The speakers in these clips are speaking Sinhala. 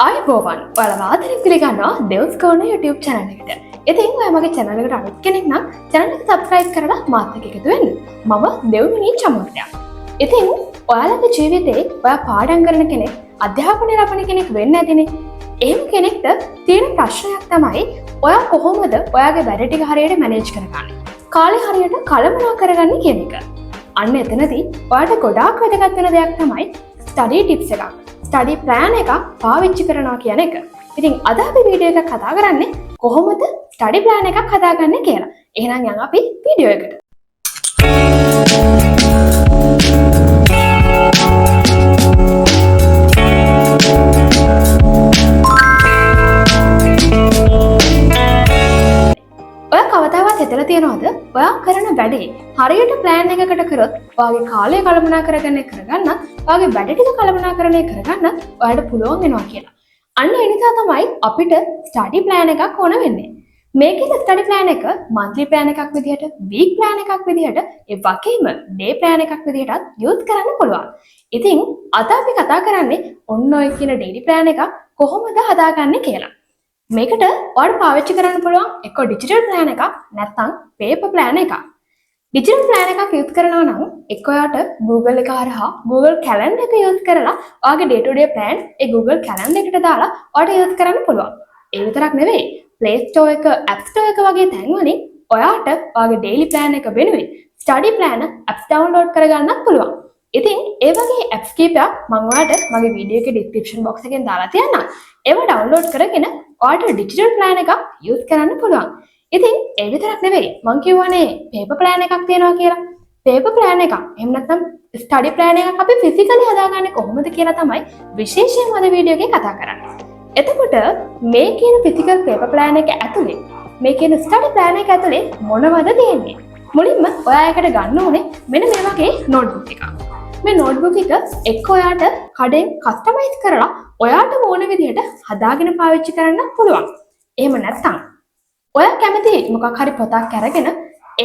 ආයුබෝවන්, ඔයාලා ආදරෙන් පිළිගන්නවා දෙව්ස් කෝනර් YouTube channel එකට. ඉතින් ඔයා මගේ channel එකට අලුත් කෙනෙක් නම් channel එක subscribe කරලා මාත් එක්ක එකතු වෙන්න. මම දෙව්මිනී චමෝරයා. ඉතින් ඔයාලගේ ජීවිතේ ඔයා පාඩම් කරන කෙනෙක්, අධ්‍යාපනය ලබන කෙනෙක් වෙන්න ඇතිනේ. එහෙම කෙනෙක්ට තියෙන ප්‍රශ්නයක් තමයි ඔයා කොහොමද ඔයාගේ වැඩ ටික හරියට මැනේජ් කරගන්නේ? කාලේ හරියට කළමනා කරගන්නේ කියන එක. අන්න එතනදී ඔයාට ගොඩාක් වැදගත් වෙන දෙයක් තමයි ස්ටඩි ටිප්ස් එකක්, ස්ටඩි ප්ලෑන් එකක් පාවිච්චි කරනවා කියන එක. ඉතින් අද අපි වීඩියෝ එකක් කතා කරන්නේ කොහොමද ස්ටඩි ප්ලෑන් එකක් හදාගන්නේ කියලා. එහෙනම් යන් අපි වීඩියෝ එකට. ඔයා කවදාවත් හිතලා තියනවද ඔයා කරන වැඩේ හරියට ප්ලෑන් එකකට කරොත් ඔයාගේ කාලය කළමනාකරගන්න කරගන්නත්, ඔයාගේ වැඩ ටික කළමනාකරණය කරගන්නත් ඔයාට පුළුවන් වෙනවා කියලා? අන්න ඒ නිසා තමයි අපිට ස්ටඩි ප්ලෑන් එකක් ඕන වෙන්නේ. මේකේ ස්ටඩි ප්ලෑන් එක මන්ත්ලි ප්ලෑන් එකක් විදිහට, වීක් ප්ලෑන් එකක් විදිහට, ඒ වගේම ඩේ ප්ලෑන් එකක් විදිහටත් යූස් කරන්න පුළුවන්. ඉතින් අද අපි කතා කරන්නේ ඔන්න ඔය කියන ඩේලි ප්ලෑන් එකක් කොහොමද හදාගන්නේ කියලා. මේකට ඔයාලට පාවිච්චි කරන්න පුළුවන් එක්ක ඩිජිටල් ප්ලෑන් එකක්, නැත්නම් පේපර් ප්ලෑන් එකක්. ඩිජිටල් ප්ලෑන් එකක් යූස් කරනවා නම් එක්ක ඔයාට Google එක හරහා Google Calendar එක යූස් කරලා ඔයාගේ day to day plan A Google Calendar එකට දාලා ඔයාට යූස් කරන්න පුළුවන්. ඒ විතරක් නෙවෙයි, Play Store එක, App Store එක වගේ තැන් වලින් ඔයාට ඔයාගේ ඩේලි ප්ලෑන් එක වෙනුවෙන් ස්ටඩි ප්ලෑන් ඇප්ස් ඩවුන්ලෝඩ් කරගන්නත් පුළුවන්. ඉතින් ඒ වගේ ඇප්ස් කීපයක් මම ඔයාලට මගේ වීඩියෝ එකේ ඩිස්ක්‍රිප්ෂන් බොක්ස් එකෙන් දාලා තියන්නම්. ඒවා ඩවුන්ලෝඩ් කරගෙන ඔයාලට ඩිජිටල් ප්ලෑන් එකක් යූස් කරන්න පුළුවන්. ඉතින් ඒ විතරක් නෙවෙයි, මං කිව්වනේ පේපර් ප්ලෑන් එකක් තියෙනවා කියලා. පේපර් ප්ලෑන් එකක්, එහෙම නැත්නම් ස්ටඩි ප්ලෑන් එකක් අපි ෆිසිකලි හදාගන්නේ කොහොමද කියලා තමයි විශේෂයෙන්ම අද වීඩියෝ එකේ කතා කරන්නේ. එතකොට මේ කියන ෆිසිකල් පේපර් ප්ලෑන් එක ඇතුලේ, මේ කියන ස්ටඩි ප්ලෑන් එක ඇතුලේ මොනවද තියෙන්නේ? මුලින්ම ඔයා එකට ගන්න ඕනේ මෙන්න මේ වගේ නෝට්බුක් එකක්. මේ නෝට්බුක් එක එක්ක ඔයාට කඩෙන් කස්ටමයිස් කරලා ඔයාට ඕන විදිහට හදාගෙන පාවිච්චි කරන්න පුළුවන්. එහෙම නැත්නම් ඔයා කැමති මොකක් හරි පොතක් අරගෙන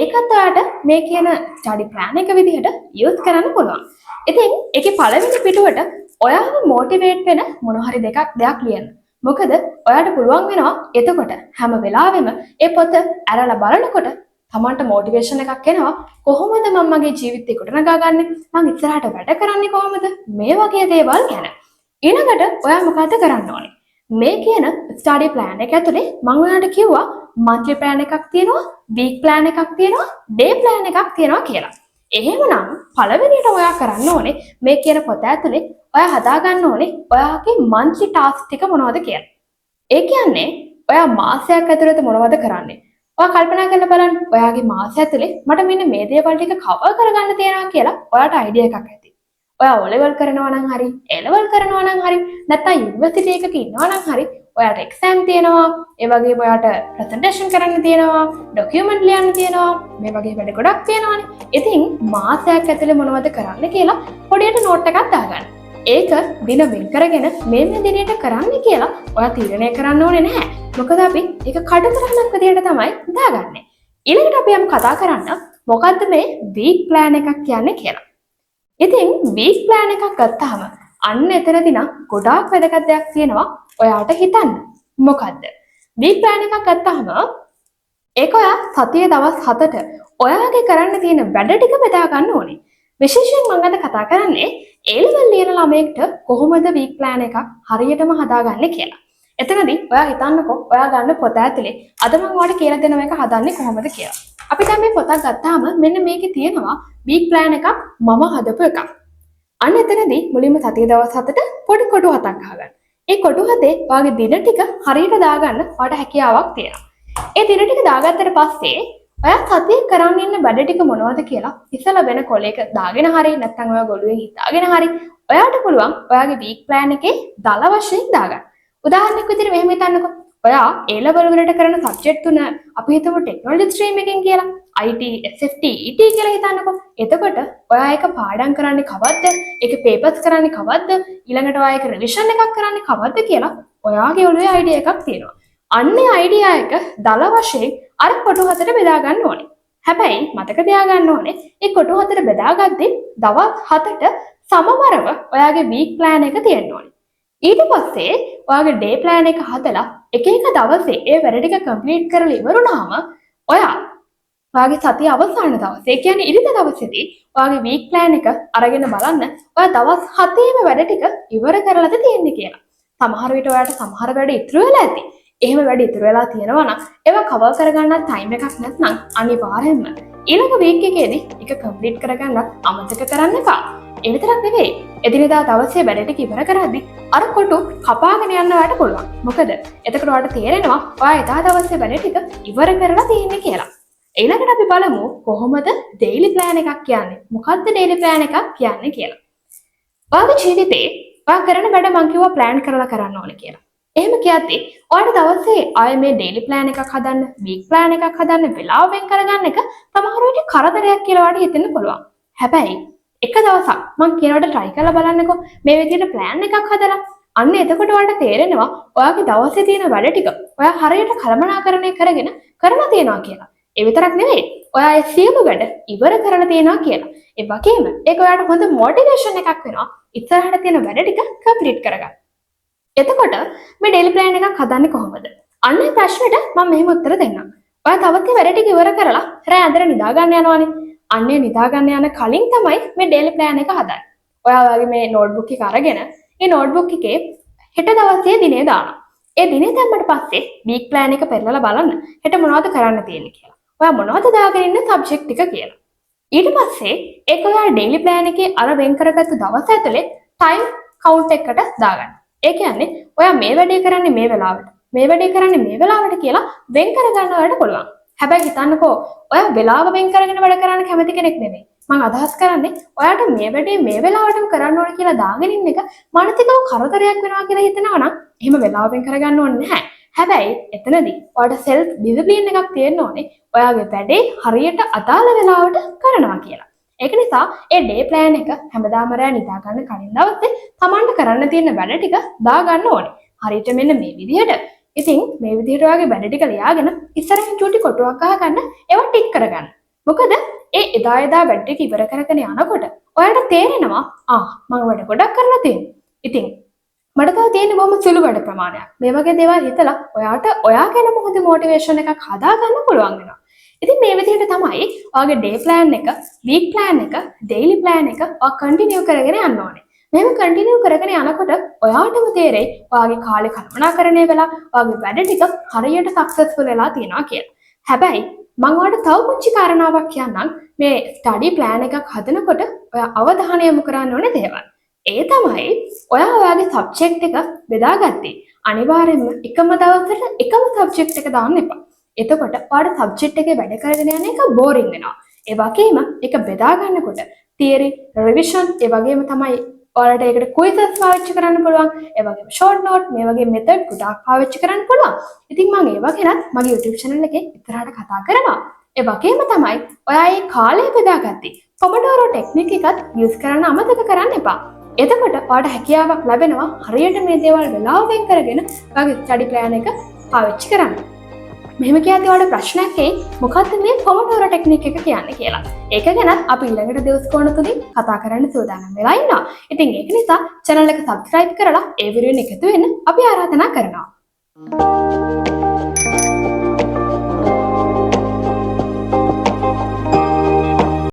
ඒකත් ඔයාට මේ කියන ස්ටඩි ප්ලෑන් එක විදිහට යූස් කරන්න පුළුවන්. ඉතින් ඒකේ පළවෙනි පිටුවට ඔයාව මොටිවේට් වෙන මොන හරි දෙයක් ලියන්න. මොකද ඔයාට පුළුවන් වෙනවා එතකොට හැම වෙලාවෙම ඒ පොත ඇරලා බලනකොට තමන්ට මොටිවේෂන් එකක් එනවා, කොහොමද මම මගේ ජීවිතේ ගොඩනගා ගන්නෙ, මං ඉස්සරහට වැඩ කරන්නේ කොහොමද, මේ වගේ දේවල් ගැන. ඊළඟට ඔයා මොකද්ද කරන්න ඕනේ? මේ කියන ස්ටඩි ප්ලෑන් එක ඇතුලේ මං ඔයාලට කිව්වා මන්ත්ලි ප්ලෑන් එකක් තියෙනවා, වීක් ප්ලෑන් එකක් තියෙනවා, ඩේ ප්ලෑන් එකක් තියෙනවා කියලා. එහෙමනම් පළවෙනියට ඔයා කරන්න ඕනේ මේ කියන පොත ඇතුලේ ඔයා හදාගන්න ඕනේ ඔයාගේ මන්ත්ලි ටාස්ක් ටික මොනවද කියලා. ඒ කියන්නේ ඔයා මාසයක් ඇතුළත මොනවද කරන්නේ? ඔයා කල්පනා කරලා බලන්න, ඔයාගේ මාසය ඇතුලේ මට මෙන්න මේ දේවල් ටික කවර් කරගන්න තියෙනවා කියලා ඔයාට අයිඩියා එකක් ඇති. ඔයා O level කරනවා නම් හරි, A level කරනවා නම් හරි, නැත්නම් යුනිවර්සිටි එකක ඉන්නවා නම් හරි, ඔයාට එක්සෑම් තියෙනවා, ඒ වගේම ඔයාට ප්‍රසන්ටේෂන් කරන්න තියෙනවා, ඩොකියුමන්ට් ලියන්න තියෙනවා, මේ වගේ වැඩ ගොඩක් තියෙනවානේ. ඉතින් මාසයක් ඇතුලේ මොනවද කරන්න කියලා පොඩියට නෝට් එකක් දාගන්න. ඒක දින වෙන් කරගෙන මේ මේ දිනයට කරන්න කියලා ඔයා තීරණය කරන්න ඕනේ නැහැ. මොකද අපි ඒක කඩතරහනක් විදියට තමයි දාගන්නේ. ඊළඟට අපි යමු කතා කරන්න මොකද්ද මේ වීක් ප්ලෑන් එකක් කියන්නේ කියලා. ඉතින් වීක් ප්ලෑන් එකක් ගත්තාම අන්න එතනදී නම් ගොඩාක් වැදගත් දෙයක් තියෙනවා ඔයාට හිතන්න. මොකද්ද? වීක් ප්ලෑන් එකක් ගත්තාම ඒක ඔයා සතියේ දවස් 7ට ඔයාගේ කරන්න තියෙන වැඩ ටික බෙදා ගන්න ඕනේ. විශේෂයෙන් මම අද කතා කරන්නේ A level ලියන ළමයෙක්ට කොහොමද වීක් ප්ලෑන් එකක් හරියටම හදාගන්නේ කියලා. එතනදී ඔයා හිතන්නකෝ ඔයා ගන්න පොත ඇතුලේ අද මම ඔයාලට කියලා දෙනවා එක හදන්නේ කොහොමද කියලා. අපි දැන් මේ පොතක් ගත්තාම මෙන්න මේකේ තියෙනවා වීක් ප්ලෑන් එකක් මම හදපු එකක්. අන්න එතනදී මුලින්ම සතිය දවස් 7ට පොඩි කොටු හතක් ගහගන්න. ඒ කොටු හතේ ඔයාගේ දින ටික හරියට දාගන්න ඔයාට හැකියාවක් තියෙනවා. ඒ දින ටික දාගත්තට පස්සේ ඔයා සතියේ කරන්න ඉන්න වැඩ ටික මොනවද කියලා ඉස්සලා වෙන කොලයක දාගෙන හරි, නැත්නම් ඔයා ගොළුෙන් හිතාගෙන හරි ඔයාට පුළුවන් ඔයාගේ වීක් ප්ලෑන් එකේ දල වශයෙන් දාගන්න. උදාහරණයක් විදිහට මෙහෙම හිතන්නකෝ. ඔයා A level වලට කරන සබ්ජෙක්ට් තුන අපි හිතමු ටෙක්නොලොජි ස්ට්‍රීම් එකෙන් කියලා. IT, SFT, ET කියලා හිතන්නකෝ. එතකොට ඔයා ඒක පාඩම් කරන්නේ කවද්ද? ඒක පේපර්ස් කරන්නේ කවද්ද? ඊළඟට ඔයා ඒක රිවිෂන් එකක් කරන්නේ කවද්ද කියලා ඔයාගේ ඔළුවේ අයිඩියා එකක් තියෙනවා. අන්නේ අයිඩියා එක දල වශයෙන් අර කොටු හතට බෙදා ගන්න ඕනේ. හැබැයි මතක තියාගන්න ඕනේ, මේ කොටු හතට බෙදාගද්දි දවස් 7ට සමවරව ඔයාගේ වීක් ප්ලෑන් එක තියෙන්න ඕනේ. ඊට පස්සේ ඔයාගේ ඩේ ප්ලෑන් එක හදලා එක එක දවසේ ඒ වැඩ ටික කම්ප්ලීට් කරලා ඉවර වුණාම ඔයා ඔයාගේ සතිය අවසාන දවසේ, ඒ කියන්නේ ඉරිදා දවසේදී ඔයාගේ වීක් ප්ලෑන් එක අරගෙන බලන්න ඔයා දවස් 7ේම වැඩ ටික ඉවර කරලාද තියෙන්නේ කියලා. සමහර විට ඔයාට සමහර වැඩ ඉතුරු වෙලා ඇති. එහෙම වැඩ ඉතුරු වෙලා තියෙනවා නම් ඒවා කවර් කරගන්නත් ටයිම් එකක් නැත්නම් අනිවාර්යෙන්ම ඊළඟ වීක් එකේදී ඒක කම්ප්ලීට් කරගන්නත් අමතක කරන්න එපා. ඒ විතරක් නෙවෙයි, එදිනෙදා දවසේ වැඩ ටික ඉවර කරද්දි අර කොටු කපාගෙන යන්න ඔයාට පුළුවන්. මොකද එතකොට ඔයාට තේරෙනවා ඔයා එදා දවසේ වැඩ ටික ඉවර කරලා තියෙන්නේ කියලා. ඊළඟට අපි බලමු කොහොමද ඩේලි ප්ලෑන් එකක් කියන්නේ, මොකද්ද ඩේලි ප්ලෑන් එකක් කියන්නේ කියලා. ඔයාගේ ජීවිතේ ඔයා කරන වැඩ මං කිව්වා ප්ලෑන් කරලා කරන්න ඕනේ කියලා. එහෙම කියද්දි ඔයාට දවසේ ආයේ මේ ඩේලි ප්ලෑන් එකක් හදන්න, වීක් ප්ලෑන් එකක් හදන්න වෙලාව වෙන් කරගන්න එක සමහර විට කරදරයක් කියලා ඔයාට හිතෙන්න පුළුවන්. හැබැයි එක දවසක් මං කියනවට try කරලා බලන්නකෝ මේ විදිහට ප්ලෑන් එකක් හදලා. අන්න එතකොට ඔයාලට තේරෙනවා ඔයාගේ දවසේ තියෙන වැඩ ටික ඔයා හරියට කළමනාකරණය කරගෙන කරලා තියෙනවා කියලා. ඒ විතරක් නෙවෙයි, ඔයා ඒ සියලු වැඩ ඉවර කරලා තියෙනවා කියලා. ඒ වගේම ඒක ඔයාට හොඳ මොටිවේෂන් එකක් වෙනවා ඉස්සරහට තියෙන වැඩ ටික කම්ප්ලීට් කරගන්න. එතකොට මේ ඩේලි ප්ලෑන් එකක් හදන්නේ කොහොමද? අන්න ඒ ප්‍රශ්නෙට මම මෙහෙම උත්තර දෙන්නම්. ඔයා තවත් වැඩ ටික ඉවර කරලා රෑ ඇඳට නිදා ගන්න යනවනේ. අන්න ඒ නිදා ගන්න යන කලින් තමයි මේ ඩේලි ප්ලෑන් එක හදන්නේ. ඔයා ඔයාගේ මේ නෝට්බුක් එක අරගෙන ඒ නෝට්බුක් එකේ හෙට දවසේ දිනේ දානවා. ඒ දිනේ දැම්මට පස්සේ වීක් ප්ලෑන් එක පෙරලලා බලන්න හෙට මොනවද කරන්න තියෙන්නේ කියලා. ඔයා මොනවද දාගෙන ඉන්න සබ්ජෙක්ට් ටික කියලා. ඊට පස්සේ ඒක ඔයා ඩේලි ප්ලෑන් එකේ අර වෙන් කරගත්තු දවස ඇතුලේ ටයිම් කවුන්ට් එකකට දාගන්න. ඒ කියන්නේ ඔයා මේ වැඩේ කරන්නේ මේ වෙලාවට, මේ වැඩේ කරන්නේ මේ වෙලාවට කියලා වෙන් කරගන්න ඔයාලට පුළුවන්. හැබැයි හිතන්නකෝ ඔයා වෙලාව වෙන් කරගෙන වැඩ කරන්න කැමති කෙනෙක් නෙමෙයි. මං අදහස් කරන්නේ ඔයාට මේ වැඩේ මේ වෙලාවටම කරන්න ඕන කියලා දාගෙන ඉන්න එක මානසිකව කරදරයක් වෙනවා කියලා හිතනවා නම් එහෙම වෙලාව වෙන් කරගන්න ඕනේ නැහැ. හැබැයි එතනදී ඔයාට සෙල්ෆ් ඩිසිප්ලින් එකක් තියෙන්න ඕනේ. ඔයාගේ වැඩේ හරියට අදාළ වෙලාවට කරනවා කියලා. ඒක නිසා ඒ ඩේ ප්ලෑන් එක හැමදාම රෑ නිදා ගන්න කලින් දවසේ තමන්ට කරන්න තියෙන වැඩ ටික දාගන්න ඕනේ. හරියට මෙන්න මේ විදිහට. ඉතින් මේ විදිහට ඔයාගේ වැඩ ටික ලියාගෙන ඉස්සරහින් චූටි කොටුවක් අහගන්න ඒවා ටික් කරගන්න. මොකද ඒ එදා එදා වැඩ ටික ඉවර කරගෙන යනකොට ඔයාලට තේරෙනවා ආ මම වැඩ ගොඩක් කරලා තියෙනවා. ඉතින් මට තව තියෙන්නේ බොහොම සුළු වැඩ ප්‍රමාණයක්. මේ වගේ දේවල් හිතලා ඔයාට ඔයා ගැනම හොඳ මොටිවේෂන් එකක් හදාගන්න පුළුවන් වෙනවා. ඉතින් මේ විදිහට තමයි ඔයාගේ ඩේ ප්ලෑන් එක, වීක් ප්ලෑන් එක, ඩේලි ප්ලෑන් එක ඔයා කන්ටිනියු කරගෙන යන්න ඕනේ. මෙහෙම කන්ටිනියු කරගෙන යනකොට ඔයාටම තේරෙයි ඔයාගේ කාලේ කළමනාකරණය වෙලා ඔයාගේ වැඩ ටික හරියට සක්සස්ෆුල් වෙලා තියෙනවා කියලා. හැබැයි මං ඔයාලට තව පුංචි කාරණාවක් කියන්නම්. මේ ස්ටඩි ප්ලෑන් එකක් හදනකොට ඔයා අවධානය යොමු කරන්න ඕනේ දේවල්. ඒ තමයි ඔයා ඔයාගේ සබ්ජෙක්ට් එක බෙදාගත්තේ අනිවාර්යයෙන්ම එකම දවසට එකම සබ්ජෙක්ට් එක දාන්න එපා. එතකොට ඔයාට සබ්ජෙක්ට් එකේ වැඩ කරගෙන යන එක බෝරින් වෙනවා. ඒ වගේම ඒක බෙදා ගන්නකොට තියරි, රිවිෂන්, ඒ වගේම තමයි ඔයාලට ඒකට ක්විසස් පාවිච්චි කරන්න පුළුවන්. ඒ වගේම ෂෝට් නෝට් මේ වගේ මෙතඩ් ගොඩාක් පාවිච්චි කරන්න පුළුවන්. ඉතින් මම ඒවා ගැනත් මගේ YouTube channel එකේ ඉස්සරහට කතා කරනවා. ඒ වගේම තමයි ඔයා මේ කාලය බෙදාගත්තේ පොමොඩෝරෝ ටෙක්නික් එකත් යූස් කරන්න අමතක කරන්න එපා. එතකොට ඔයාට හැකියාවක් ලැබෙනවා හරියට මේ දේවල් වෙලාව වෙන් කරගෙන ඔයාගේ ස්ටඩි ප්ලෑන් එක පාවිච්චි කරන්න. මෙහෙම කියද්දී ඔයාලට ප්‍රශ්නයක් එයි මොකද්ද මේ පොමොඩෝරෝ ටෙක්නික් එක කියන්නේ කියලා. ඒක ගැනත් අපි ඊළඟට දවස් කෝණ තුලින් කතා කරන්න සූදානම් වෙලා ඉන්නවා. ඉතින් ඒක නිසා channel එක subscribe කරලා ඒ වෙනුවෙන් එකතු වෙන්න අපි ආරාධනා කරනවා.